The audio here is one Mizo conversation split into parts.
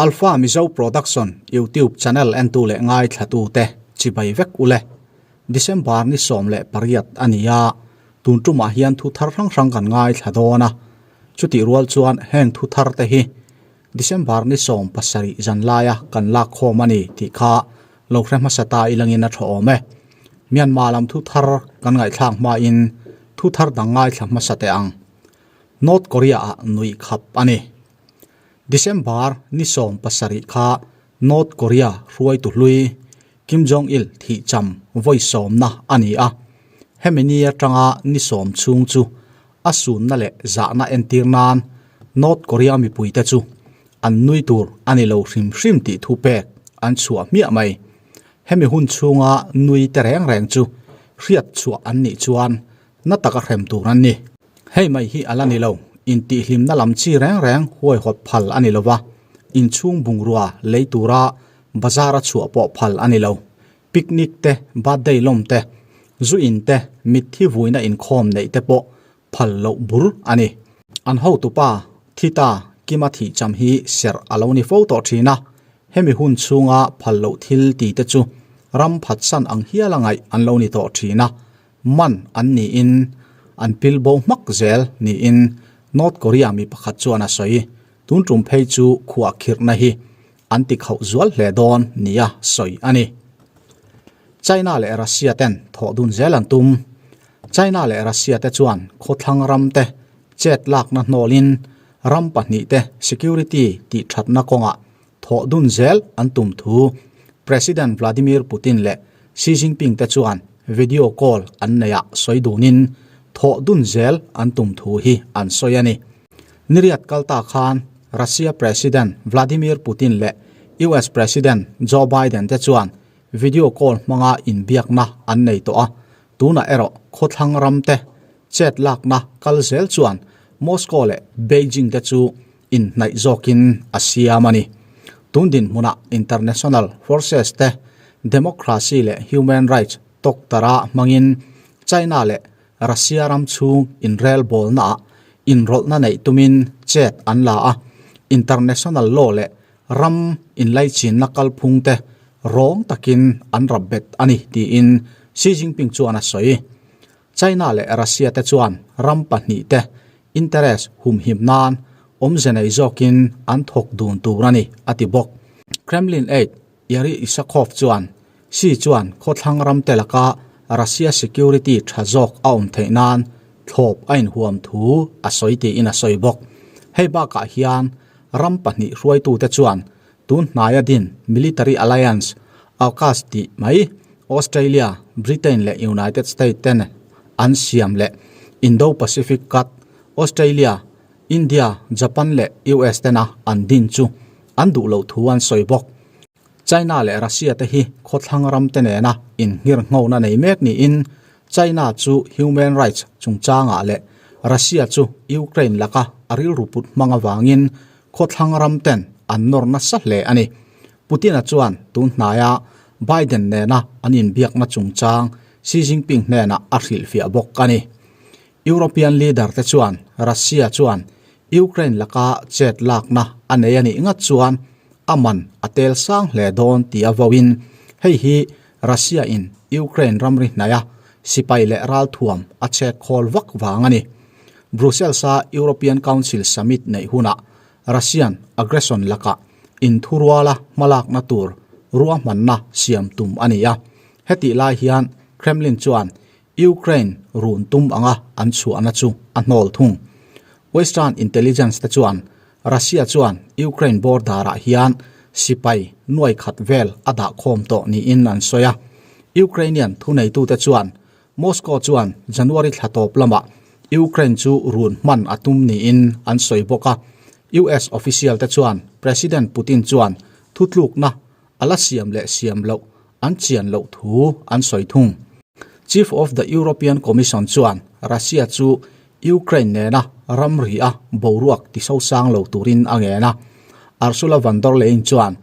Alpha Mizo Production YouTube channel entu leh ngaithlatute chibai vek ule. December ni 18 a ni a, tun tumah hian thu thar hrang hrang kan ngaithla dawn a. Chutih rual chuan heng thu thar te hi December ni 17 zan laia kan lak khawm a ni tih kha lo hre hmasa ta ilangin a tha awm e. Myanmar lam thu thar kan ngaihthlak hmain thu thar dang ngaithla hmasa teh ang. North Korea ah nuih khap a ni. December ni 17 kha North Korea hruaitu hlui Kim Jong Il thih cham vawi sawmna a ni a. Hemi ni atanga ni sawm chhung chu a sunna leh zahna entir nan North Korea mipuite chu an nui tur a ni lo hrim hrim tih thu pek an chhuah hmiah mai. Hemi hun chhunga nui te reng reng chu hriat chhuah an nih chuan na taka hrem tur an ni. Hei mai hi a la ni lo, intihhlimna lam chi reng reng huaihawt phal a ni lo va, inchhung bungrua lei tura bazar a chhuah pawh phal a ni lo. Picnic te, birthday lawm te, zu in te, mitthi vuina inkhawm neih te pawh phal loh bur a ni. An hotupa Thita Kima thihcham hi serh a lo ni fo tawh thin a, hemi hun chhunga phal loh thil ti te chu ram phatsan ang hial a ngaih an lo ni tawh thin a, man an niin an pil bo hmak zel niin North Korea mi pakhat chuan a sawi. Tun tum phei chu khuah khirhna hi an ti khauh zual hle dawn nia sawi a ni. China leh Russia ten thawh dun zel an tum. China leh Russia te chuan khawthlang ram te chet lakna hnawlin ram pahnih te security tih thatna kawngah thawh dun zel an tum thu President Vladimir Putin leh Xi Jinping te chuan video call an neihah sawi dunin thawh dun zel an tum thu hi an sawi a ni. Niriat kalta khan Russia President Vladimir Putin leh US President Joe Biden te chuan video call hmanga inbiakna an nei tawh a, tunah erawh khawthlang ram te chet lakna kal zel chuan Moscow leh Beijing te chu inhnaih zawkin a siam a ni. Tun dinhmunah international forces te democracy leh human rights tawktara hmangin China leh Russia ram chhung inrelbawlnaah inrawlhna neih tumin chet an la a, international law leh ram inlaichinna kalphung te rawng takin an rap bet a ni tiin Xi Jinping chuan a sawi. China leh Russia te chuan ram pahnih te interest humhim nan awmze nei zawkin an thawk dun tur a ni, a ti bawk. Kremlin aide Yuri Isakov chuan Xi chuan khawthlang ram te laka Russia security tha zawk a awm theih nan thlawp a inhuam thu a sawi tiin a sawi bawk. Hei bakah hian ram pahnih hruaitute chuan tun hnaia din military alliance AUKUS tih mai Australia, Britain leh United States ten an siam leh Indo-Pacific cut Australia, India, Japan leh US tena an din chu an duh loh thu an sawi bawk. China leh Russia te hi khawthlang ram te nena innghirnghona nei mek niin China chu human rights chungchangah leh Russia chu Ukraine laka a rilru put hmang avangin khawthlang ram ten an nawr nasa hle a ni. Putin-a chuan tun hnaia Biden nena an inbiakna chungchang Xi Jinping hnenah a hrilhfiah bawk a ni. European leader te chuan Russia chuan Ukraine laka chet lakna a nei a nih ngat chuan a man a tel sang hle dawn tih a vauin hei hi Russia in Ukraine ramri hnaia sipai leh ralthuam a chek khawl vak vang a ni. Brussels-a European Council summit neih hunah Russian aggression lakah inthuruala hmalakna tur ruahmanna siam tum a ni a. Hetih lai hian Kremlin chuan Ukraine run tum anga an chhuahna chu a hnawl thung. Western intelligence te chuan Russia chuan Ukraine border ah hian sipai nuai khat vel a dah khawm tawh niin an sawi a. Ukrainian thuneitute chuan Moscow chuan January thla tawp lamah Ukraine chu run hman a tum niin an sawi bawk a. US official te chuan President Putin chuan thutlukna a la siam leh siam loh an chian loh thu an sawi thung. Chief of the European Commission chuan Russia chu Ukraine nena ramri a boruak ti sosang lo turin a ngen a. Ursula von der Leyen chuan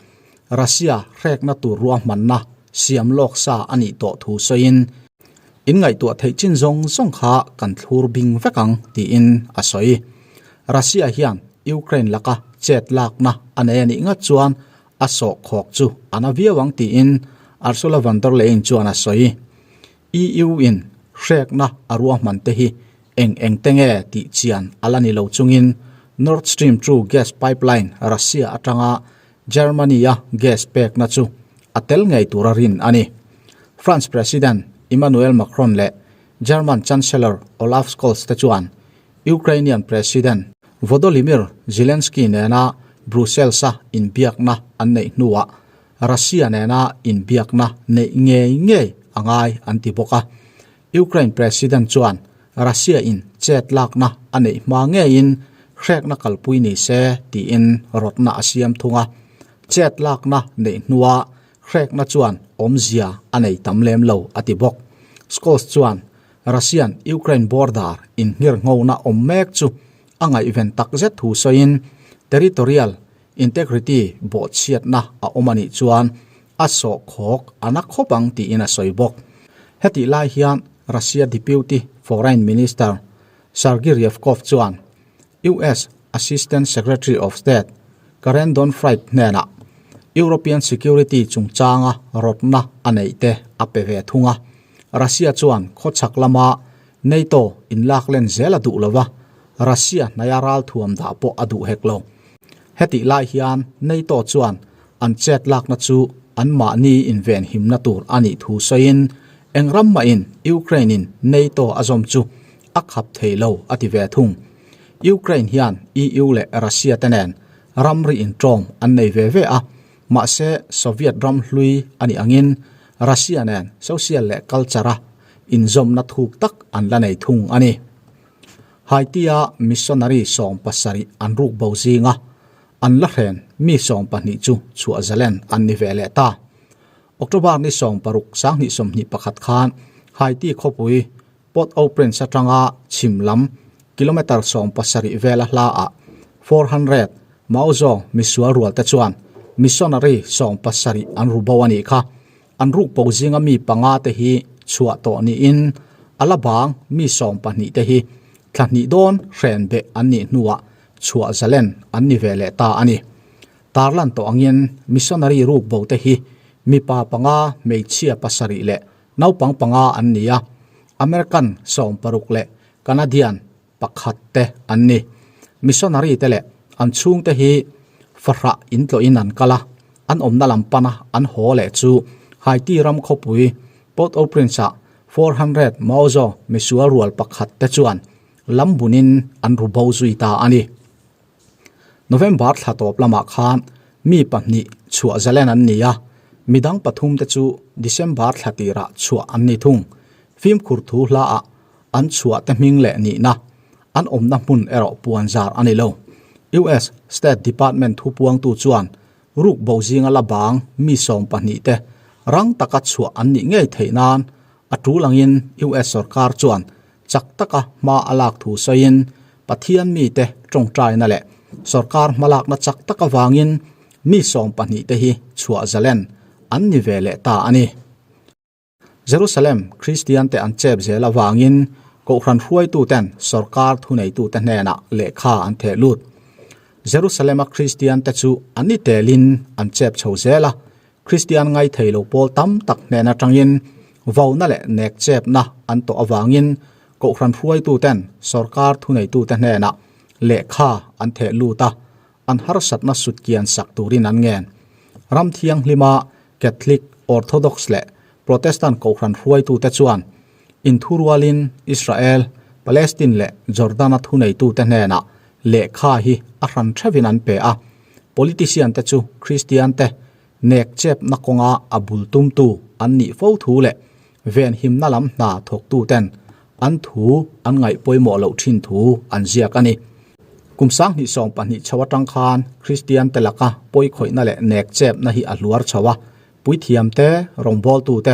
Russia hrekna tur ruahmanna siam lawk sa a nih tawh thu sawiin, In ngaihtuah theih chin zawng zawng kha kan thlur bing vek ang, tiin a sawi. Russia hian Ukraine laka chet lakna a nei a nih ngat chuan a sawhkhawk chu a na viau ang tiin Ursula von der Leyen chuan a sawi. EU in hrekna a ruahman te hi eng eng te nge tih chian a la ni lo chungin Nord Stream 2 gas pipeline Russia atanga Germany-a gas pekna chu a tel ngei tura rin a ni. France President Emmanuel Macron leh German Chancellor Olaf Scholz te chuan Ukrainian President Volodymyr Zelensky nena Brussels-a inbiakna an neih hnuah Russia nena inbiakna neih ngei ngei a ngai an ti bawk a. Ukraine President chuan Russia-in chet lakna a neih hma ngeiin hrekna kalpui ni se tiin rawtna a siam thung a. Chet lakna neih hnua hrekna chuan awmzia a nei tam lem lo a ti bawk. Scholz chuan Russian Ukraine border inngirnghona awm mek chu a ngaihven takzet thu sawiin territorial integrity bawhchhiatna a awm a nih chuan a sawhkhawk a na khawp ang tiin a sawi bawk. Hetih lai hian Russia Deputy Foreign Minister Sergei Ryabkov chuan US Assistant Secretary of State Karen Donfried hnenah European Security chungchanga rawtna a neih te a pe ve thung a. Russia chuan khawchhak lama NATO inlak len zel a duh lo va, Russia hnaia ralthuam dah pawh a duh hek lo. Hetih lai hian NATO chuan an chet lakna chu anmahni invenhimna tur a nih thu sawiin eng ram mahin Ukraine-in NATO a zawm chu a khap thei lo a ti ve thung. Ukraine hian EU leh Russia te nen ramri intawm an nei ve ve a, mahse Soviet ram hlui a nih angin Russia nen social leh culture-a inzawmna thuk tak an la nei thung a ni. Haiti-a missionary 70 an ruk bo zinga an la hren mi 12 chu chhuah zalen an ni ve leh ta. October ni 16 2021 khan Haiti khawpui Port-au-Prince atanga chhim lam kilometre 70 vela hlaah 400 Mauzo misual rual te chuan missionary 70 an ru bo a nih kha. An ruk po zinga mi panga te hi chhuah tawh niin a la bang mi 12 te hi thla hnih dawn hren beh an nih hnuah chhuah zalen an ni ve leh ta a ni. Tarlan tawh angin missionary ruk bo te hi mipa panga hmeichhia pasarih leh Naupang panga an ni a, American 60 leh Canadian pakhat te an ni. Missionary te leh an chhungte hi fahrah intlawhin an kal a, an awmna lam pana an haw leh chu Haiti ram khawpui Port-au-Prince-ah 400 Maozo misual rual pakhat te chuan lam bunin an ru bo zui ta a ni. November thla tawp lamah khan mi pahnih chhuah zalen an ni a, midang pathum te chu December thla tirah chhuah an ni thung. Fimkhur thu hlaah an chhuah te hming leh nihna, an awmna hmun erawh puan zar a ni lo. US State Department thupuangtu chuan ruk bo zinga la bang mi 12 te rang taka chhuah an nih ngei theih nan a tul angin US sorkar chuan chak taka hma a lak thu sawiin Pathian mite tawngtaina leh sorkar hmalakna chak tak avangin mi 12 te hi chhuah zalen an ni ve leh ta a ni. Jerusalem Kristian te an chep zel avangin Kohhran hruaituten sorkar thuneitute hnenah lehkha an theh lut. Jerusalem-a Kristian te chu an ni telin an chep chho zel a, Kristian ngai thei lo pawl tam tak hnen atangin vona leh nek chepna an tawh avangin Kohhran hruaituten sorkar thuneitute hnenah lehkha an theh lut a, an harsatna sutkian sak turin an ngen. Ram thianghlima Catholic, Orthodox leh Protestant Kohhran hruaitute chuan inthurualin Israel, Palestine leh Jordan-a thuneitute hnenah lehkha hi a hran theuhin an pe a. Politician te chu Kristian te nek chepna kawnga a bul tumtu an nih fo thu leh venhimna lam hna thawktu ten an thu an ngaih pawimawh loh thin thu an ziak a ni. Kum 2012 chho atang khan Kristian te laka pawikhawihna leh nek chepna hi a hluar chho a, puithiam te, rawngbawltu te,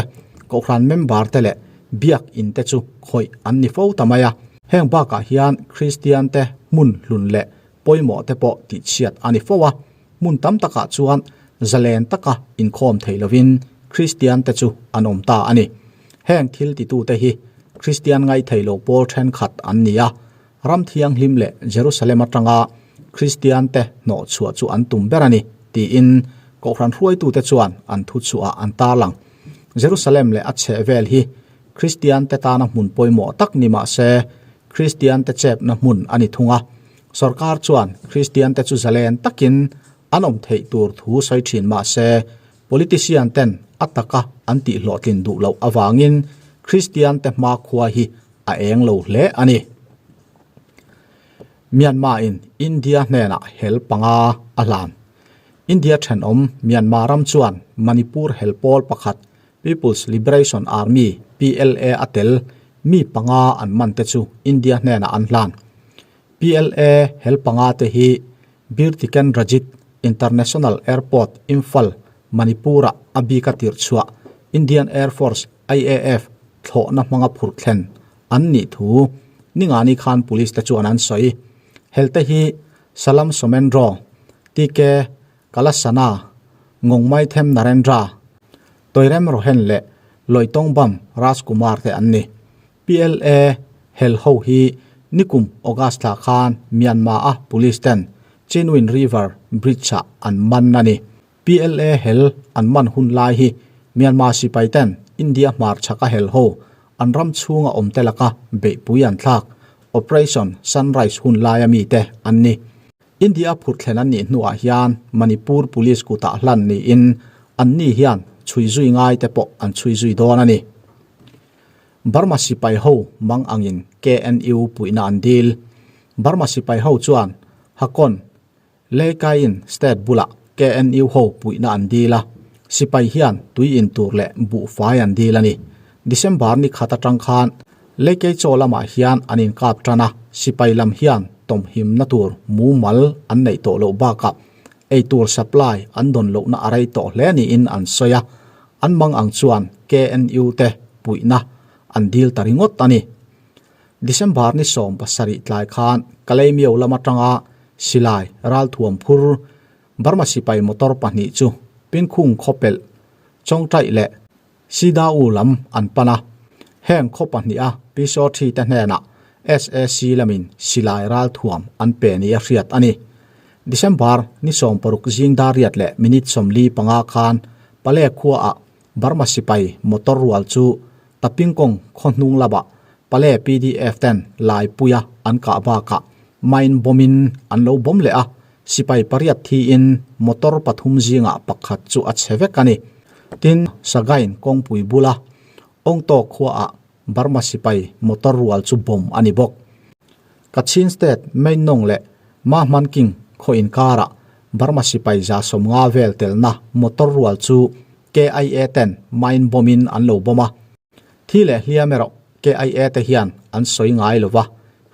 kohhran member te leh biak in te chu khawih an ni fo ta mai a. Heng bakah hian Kristian te hmun hlun leh pawimawh te pawh tihchhiat a ni fo a, hmun tam takah chuan zalen taka inkhawm thei lovin Kristian te chu an awm ta a ni. Heng thil titute hi Kristian ngai thei lo pawl thenkhat an ni a, ram thianghlim leh Jerusalem atanga Kristian te hnawh chhuah chu an tum ber a ni, tiin Kohhran hruaitute chuan an thuchhuah an tarlang. Jerusalem leh a chhehvel hi Kristian te tana hmun pawimawh tak ni mah se, Kristian te chepna hmun a ni thung a. Sorkar chuan Kristian te chu zalen takin an awm theih tur thu sawi thin mah se, politician ten a taka an tihhlawhtlin duh loh avangin Kristian te hmakhua hi a eng lo hle a ni. Myanmar in India hnenah hel panga a hlan. India thenawm Myanmar ram chuan Manipur hel pawl pakhat People's Liberation Army, PLA, a tel mi panga an man te chu India hnenah an hlan. PLA hel panga te hi Bir Tikendrajit International Airport, Imphal, Manipur-ah a bik a tirh chhuah Indian Air Force, IAF, thlawhna hmanga phurh thlen an nih thu Ningani khan police te chuan an sawi. Helte hi Salam Somendro, TK Kalasana, Ngawngmaithem Narendra, Toirem Rohen leh Loitongbam Rajkumar te an ni. PLA hel ho hi nikum August thla khan Myanmar a police ten Chinwin River Bridge ah an man a ni. PLA hel an man hun lai hi Myanmar sipai ten India hmar chhaka hel ho an ram chhunga awm te laka beihpui an thlak Operation Sunrise hun laia mite an ni. India phurh thlen an nih hnuah hian Manipur Police kutah hlan niin anni hian chhui zui ngai te pawh an chhui zui dawn a ni. Burma sipai ho mang angin KNU puihna an dil. Burma sipai ho chuan Hakon Leikaiin state bulah KNU ho puihna an dil a, sipai hian tui in tur leh buhfai an dil a ni. December ni khat atang khan Leikei chaw lamah hian an inkap tan a, sipai lam hian tawmhimna tur mumal an neih tawh loh bakah eitur supply an dawn lohna a rei tawh hle niin an sawi a, an mang ang chuan KNU te puihna an dil ta ringawt a ni. December ni 17 tlai khan Kalaymyo lam atanga silai ralthuam phur Burma sipai motor pahnih chu Pinkhung khawpelh Chawngtaih leh Sidau lam an pan a. Heng khaw pahniha Pisaw thi te hnenah SAC lamin silai ralthuam an pe ni a hriat a ni. December ni 16 zing dar riat leh minute 45 khan Pale khuaah Burma sipai motor rual chu Tapingkawng khaw hnung lamah Pale PDF ten Laipuia an kah bakah mine bomb in an lo bawm leh a, sipai pariat thiin motor pathum zingah pakhat chu a chhe vek a ni. Tin, Sagain kawngpui bula Awngtawk khuaah Burma sipai motor rual chu bomb a ni bawk. Kachin State Meinnawng leh Mahmanking khaw inkarah Burma sipai 150 vel telna motor rual chu KIA ten mine bomb in an lo bomb a. Thi leh hliam erawh KIA te hian an sawi ngai lo va,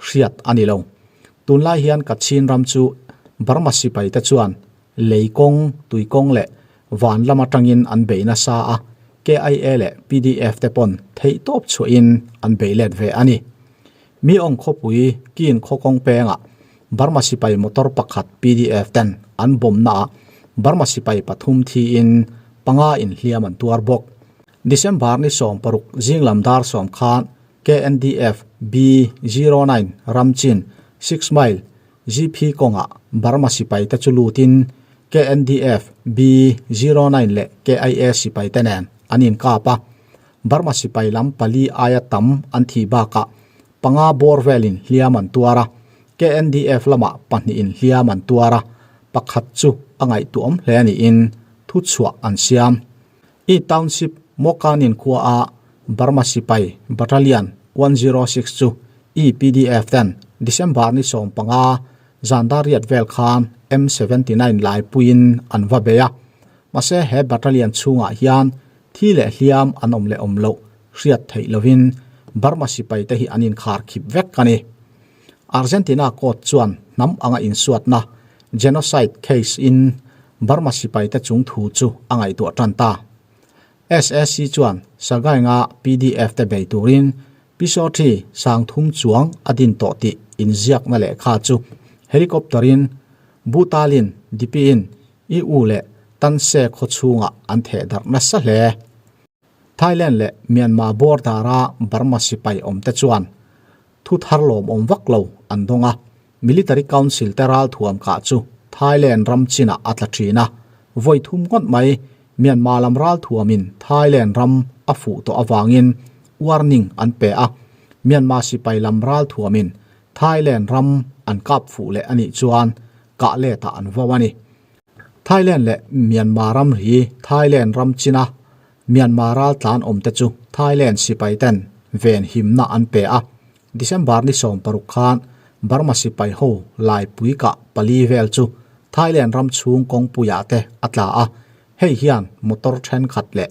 hriat a ni lo. Tunlai hian Kachin ram chu Burma sipai te chuan lei kawng, tui kawng leh van lam atangin an bei nasa a, KIA leh PDF te pawn theihtawp chhuahin an bei let ve a ni. Mi awng khawpui kin khaw kawng pengah Burma sipai motor pakhat PDF ten an bomb naah Burma sipai pathum thiin panga inhliam an tuar bawk. December ni 16 zinglam dar 10 khan KNDF B09 Ramchin 6 Mile GP kawngah Burma sipai te chu lutin KNDF B09 leh KIA sipai te nen an inkap a. Burma sipai lam pali aia tam an thih bakah panga bawr velin hliam an tuar a, KNDF lamah pahnihin hliam an tuar a, pakhat chu a ngaihtuahawm hle niin thuchhuah an siam. I Township Mawkanin khua a Burma sipai Battalion 106 chu EPDF ten December ni 15 zan dar riat vel khan M79 lai puiin an va bei a. Mahse he battalion chhungah hian thi leh hliam an awm leh awm loh hriat theih lovin Burma sipai te hi an inkhar khip vek a ni. Argentina court chuan hnam anga insuatna genocide case in Burma sipai te chung thu chu a ngaihtuah tan ta. SAC chuan Sagainga PDF te bei turin Pisaw thi sang thum chuang a din tawh tih inziakna lehkha chu helicopter in Butalin dipiin EU leh Tanse khaw chhungah an theh darh nasa hle. Thailand leh Myanmar border a Burma sipai awm te chuan thu thar lawm awm vak lo an dawng a. Military Council te ralthuam kah chu Thailand ram chinah a tla thin a, vawi thum ngawt mai Myanmar lam ralthuamin Thailand ram a fuh tawh avangin warning an pe a, Myanmar sipai lam ralthuamin Thailand ram an kap fuh leh a nih chuan kah letah an vo a ni. Thailand leh Myanmar ram hi Thailand ram china Myanmar raltlan awmte chu Thailand sipai ten ven himna an pe a, December ni 16 khan Burma sipai ho laipui kah pali vel chu Thailand ram chhung kawngpuiah te a tla a, hei hian motor thenkhat leh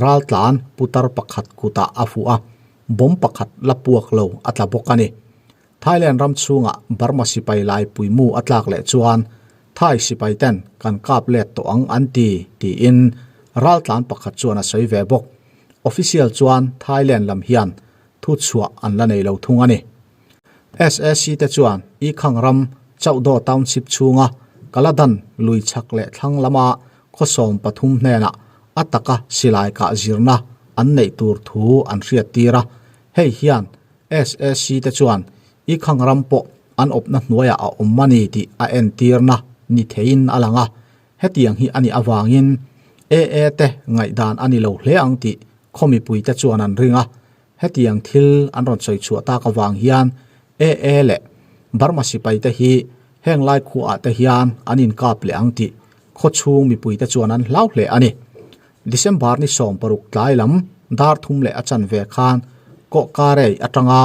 raltlan putar pakhat kutah a fuh a, bomb pakhat la puak lo a tla bawk a ni. Thailand ram chhungah Burma sipai laipui mu a tlak leh chuan Thai sipai ten kan kap let tawh ang an ti, tiin raltlan pakhat chuan a sawi ve bawk. Official chuan Thailand lam hian thu chhuah an la nei lo thung a ni. SAC te chuan I Khang ram Chauhdaw Township chhunga Kaladan lui chhak leh thlang lama khawsawm pathum hnenah a taka silai kah zirna an neih tur thu an hriat tir a, hei hian SAC te chuan I Khang ram pawh an awpna hnuaiah a awm a ni tih a entirna ni theiin a lang a, hetiang hi a nih avangin AA te ngaihdan a ni lo hle ang tih khaw mipuite chuan an ring a, hetiang thil an rawn sawi chhuah tak avang hian AA leh Burma sipaite hi heng lai khuaah te hian an inkap leh ang tih khaw chhung mipuite chuan an hlau hle a ni. December ni 16 tlai lam dar thum leh a chanve khan Kawhkarei atanga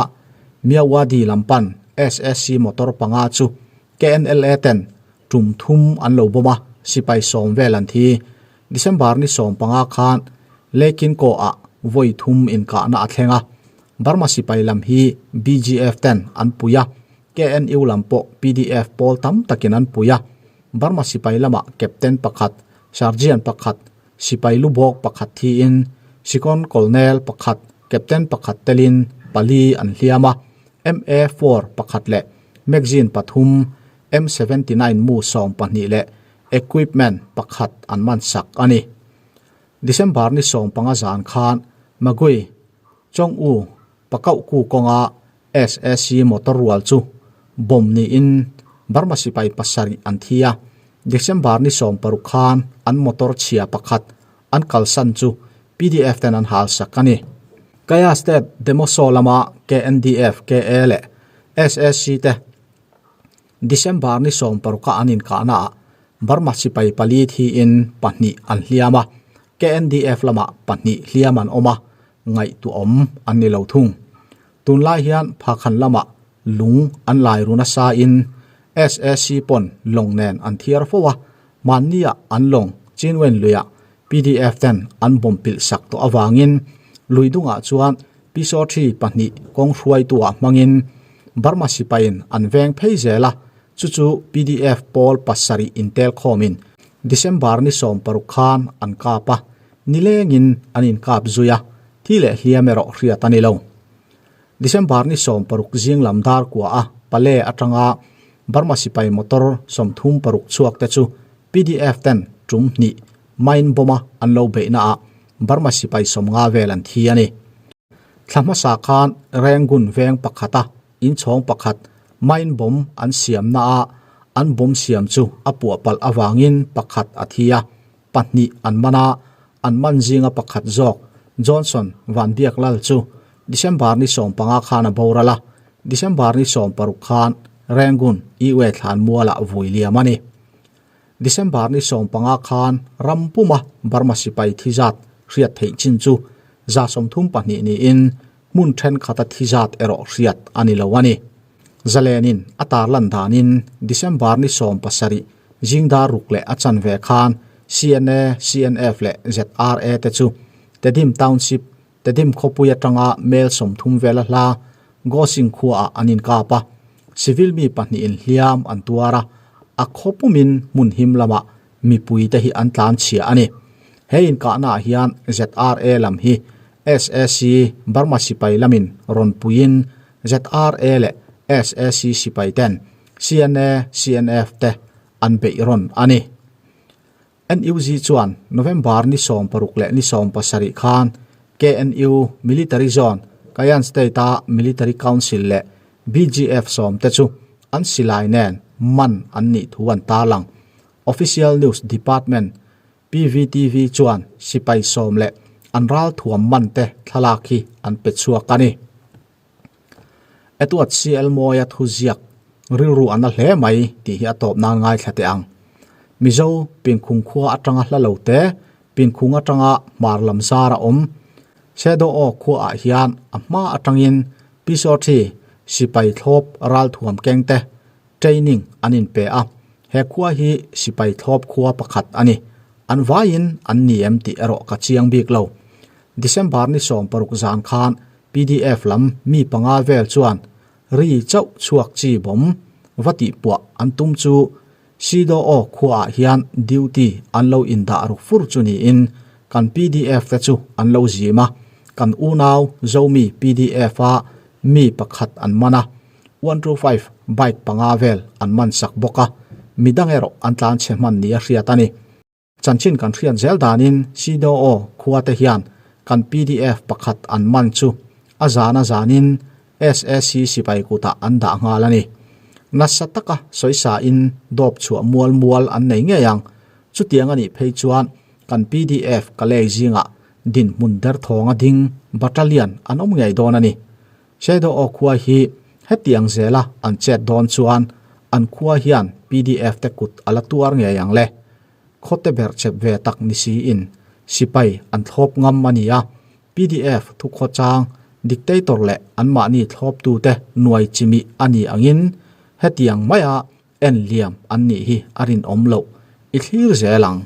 Myawaddy lam pan SSC motor panga chu KNLA ten tum thum an lo bawm a, sipai sawm vel an thi. December ni 15 khan Lekin Kaw ah vawi thum inkahna a thleng a, Burma sipai lam hi BGF ten an pui a, KNU lam pawh PDF pawl tam takin an pui a, Burma sipai lamah Captain pakhat, Sergeant pakhat, sipai lubawk pakhat thiin Sikon Colonel pakhat, Captain pakhat telin pali an hliam a, MA4 pakhat leh magazine pathum, M79 mu 12 leh equipment pakhat an man sak a ni. December ni 15 zan khan Magui, Chong U, Pakauh Ku kawnga SAC motor rual chu bomb niin Burma sipai pasarih an thi a. December ni 16 khan an motor chhia pakhat an kalsan chu PDF ten an hal sak a ni. Kaya State Demoso lama KNDF, KA leh SAC te December ni 16 a an inkahnaah Burma sipai pali thiin pahnih an hliam a, KNDF lamah pahnih hliam an awm a, ngaihtuahawm an ni lo thung. Tunlai hian Phakhan lamah lung an lai ru nasa in SAC pawn lawng nen an thiar fo a, mahniah an lawng Chinwen luiah PDF ten an bawm pilh sak tawh avangin lui dungah chuan Pisaw thi pahnih kawng hruaituah hmangin Burma sipaiin an veng phei zel a, chu chu PDF pawl pasarih intel khawmin December ni 16 khan an kap a, nilengin an inkap zui a, thi leh hliam erawh hriat a ni lo. December ni 16 zing lam dar kua a Pale atanga Burma sipai motor 36 chhuak te chu PDF ten tum hnih mine bomb a an lo beihna ah Burma sipai 50 vel an thi a ni. Thla hmasa khan Rangoon veng pakhata inchhawng pakhat mine bomb an siamna a an bomb siam chu a puah palh awangin pakhat a thi a, pahnih an man a, an man zinga pakhat zawk Johnson Van Biak Lal chu December ni 15 khan a boral a, December ni 16 khan Rangoon Iwe thlan mualah vui liam a ni. December ni 15 khan ram puma Burma sipai thi zat hriat theih chin chu za 32 niin hmun thenkhat a thi zat erawh hriat a ni lo a ni. Zalenin a tarlan danin December ni 17 zingdar ruk leh a chanve khan CNA, CNF leh ZRA te chu Tedim Township, Tedim khawpui atanga mel 30 vela hla Gosing khuaah an inkap a, civil mi pahnih in hliam an tuar a, a khawpumin hmun him lamah mipui te hi an tlan chhia a ni. He inkahnaah hian ZRA lam hi SAC Burma sipai lamin rawn puiin ZRA leh SAC sipai ten CNA, CNF te an beih rawn a ni. NUG chuan November ni 16 leh ni 17 khan KNU Military Zone, Kayan State-a Military Council leh BGF sawm te chu an silai nen man an nih thu an tarlang. Official News Department, PVTV chuan sipai sawm leh an ralthuam man te thlalak hi an pe chhuak a ni. Edward CL Mawia thuziak rilru a na hle mai tih hi a tawp nan ngaithla teh ang. Mizo pinkhung khua atanga hla lo te, pinkhung atanga hmar lam zar a awm. Sedo aw khua ah hian a hma atangin Pisawthi sipai thlawp ralthuam keng te training an inpe a, he khua hi sipai thlawp khua pakhat a ni. An vaiin an ni em tih erawh ka chiang bik lo. December ni 16 zan khan PDF lam mi panga vel chuan ri chauh chhuak chi bawm va tih puah an tum chu Sido aw khuaah hian duty an lo indah ruk fur chu niin kan PDF te chu an lo zim a, kan unau Zomi PDF a mi pakhat an man a, 125 bike panga vel an man sak bawk a, midang erawh an tlan chhe hman nia hriat a ni. Chanchin kan hriat zel danin Sido aw khua te hian kan PDF pakhat an man chu a zan a zanin SAC sipai kutah an dah nghal a ni. Nasa taka sawisa in dawp chhuah mual mual an nei ngei ang. Chutiang a nih phei chuan kan PDF ka lei zingah dinhmun derthawnga ding battalion an awm ngei dawn a ni. Shadow aw khua hi hetiang zela an chet dawn chuan an khua hian PDF te kut a la tuar ngei ang le. Khawte ber chep ve tak ni siin sipai an thlawp ngam a ni a, PDF thukhawchang dictator leh anmahni thlawptute nuai chimih a ni angin hetiang maia en liam an nih hi a rinawm loh i thlir zel ang.